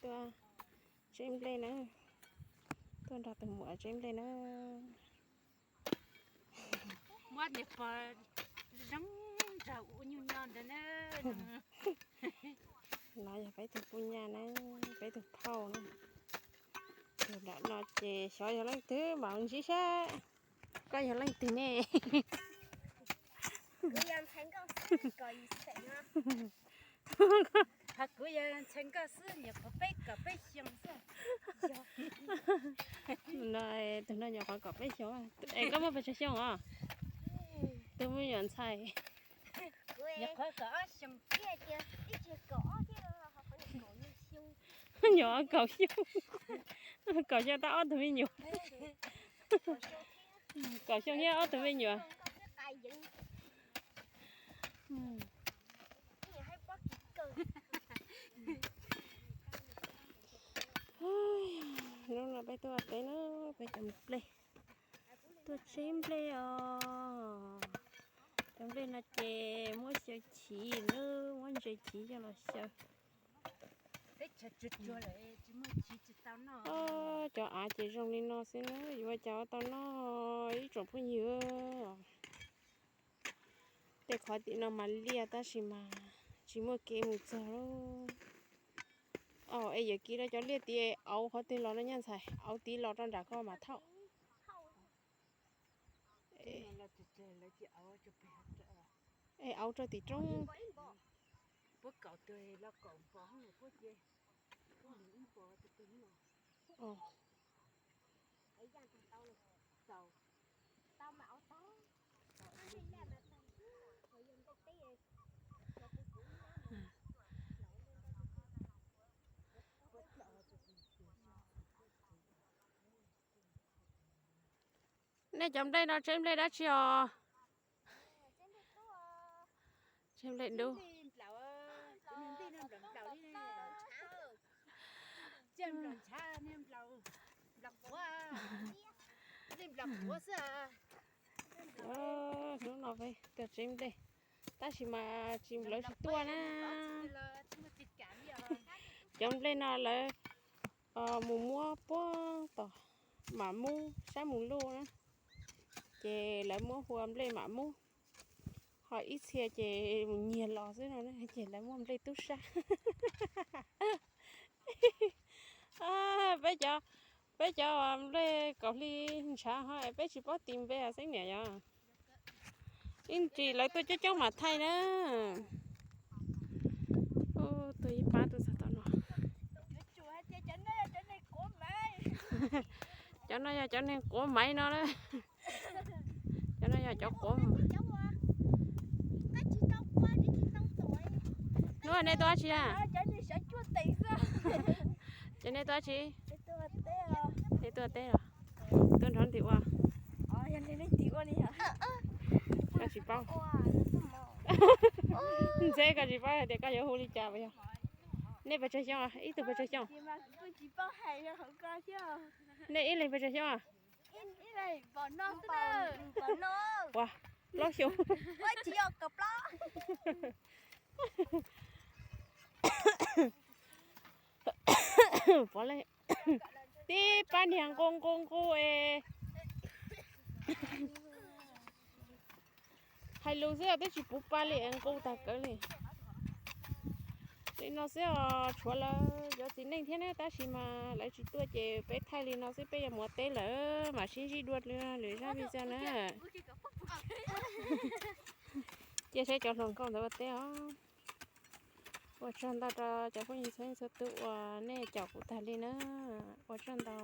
Tuaj tseb nplej na, tuaj nrog tus muam tseb nplej na. Muab niag pog zoo nraug ua nyuag nyo ntawd na. No yog peb tug puj nyaj na, peb tug phauj na. Tus nram no ces xyov yog leej twg mas ntsib seb koj yog leej twg ne. Kuv yog ntxhais nkauj xwb, nyuam qhuav peb kaum peb xyoo xwb. No, tus no nyuam qhuav kaum peb xyoo. Es koj muaj pes tsawg xyoo os? Tus me nyuam ntxhais. Nyuam qhuav kaum ob xyoo thiab tias ib tsis kaum ob thiab, nyuam kaum xyoo, kaum xyoo tau ob tug me nyuam. Kaum xyoo thiab ob tug me nyuam. Hnub no peb tuaj teb na, peb cov nplej, tuaj tseb nplej os. Cov nplej no ces muab xyaw chiv na, muab ntses chiv coj los xyaw. Cov av ces zoo li no xwb na, yuav cas tau noj ib tsoom phooj ywg. Tej qhov tim no mas liaj tab sis mas tsis muaj kev mus txog lawm. Os, es yuav kiv rau cov liaj tid auv qhov twg los no nyaj ntxhais, auv tid los rau nram koj mas thauj. Es auv rau tim roob. Nej cov nplej no tseb nplej dab tsi os? Tseb nplej dub. Hnub no peb tuaj tseb nplej, tab sis mas tsis nplawv tsis tuaj na. Cov nplej no lawv mus muab puag tom Mam Mub sab Mus Luj na, ces lawv muab hu ua nplej Mam Mub. Ho ib txhia ces mus nyiag los xwb no na, ces lawv muab nplej tub sab. Peb cov, peb cov nplej kaum hli ntshav ho peb tsis paub tis npe xeeb niam yog. Ib ntsis lawv tuaj coob coob mam thaij na. Tuaj ib pab tuaj txog tom no. Cov no yog cov neeg quav maiv no na. Cov no yog cov quav. Hnub nej tuaj dab tsi a? Ces nej tuaj dab tsi? Nej tuaj teb los? Tuaj nrog tim ua? Koj tsis paub. Ntxeb koj tsis paub hais tias koj yuav hu li cas puas yog? Nej pes tsawg xyoo? Ib tug pes tsawg xyoo? Nej ib leeg pes tsawg xyoo? Ua, plaub xyoo. Pov leej, tib pab niag nqus nqus nqus es hais lus xwb twb tsis puv pa li es nqus tag kawg li. Li no xwb os, tshuav lawv cov txiv neej thiab na, tab sis mas lawv tsis tuaj ces peb thaij li no xwb, peb yuav mus ua teb lawm mam sib ntsib dua lwm zaj video na. Cia saib cov hluas nkauj ntawd ua teb os. Ua tsaug ntau rau cov phooj ywg txhua leej txhua tus uas nej caum kuv tag li na. Ua tsaug ntau.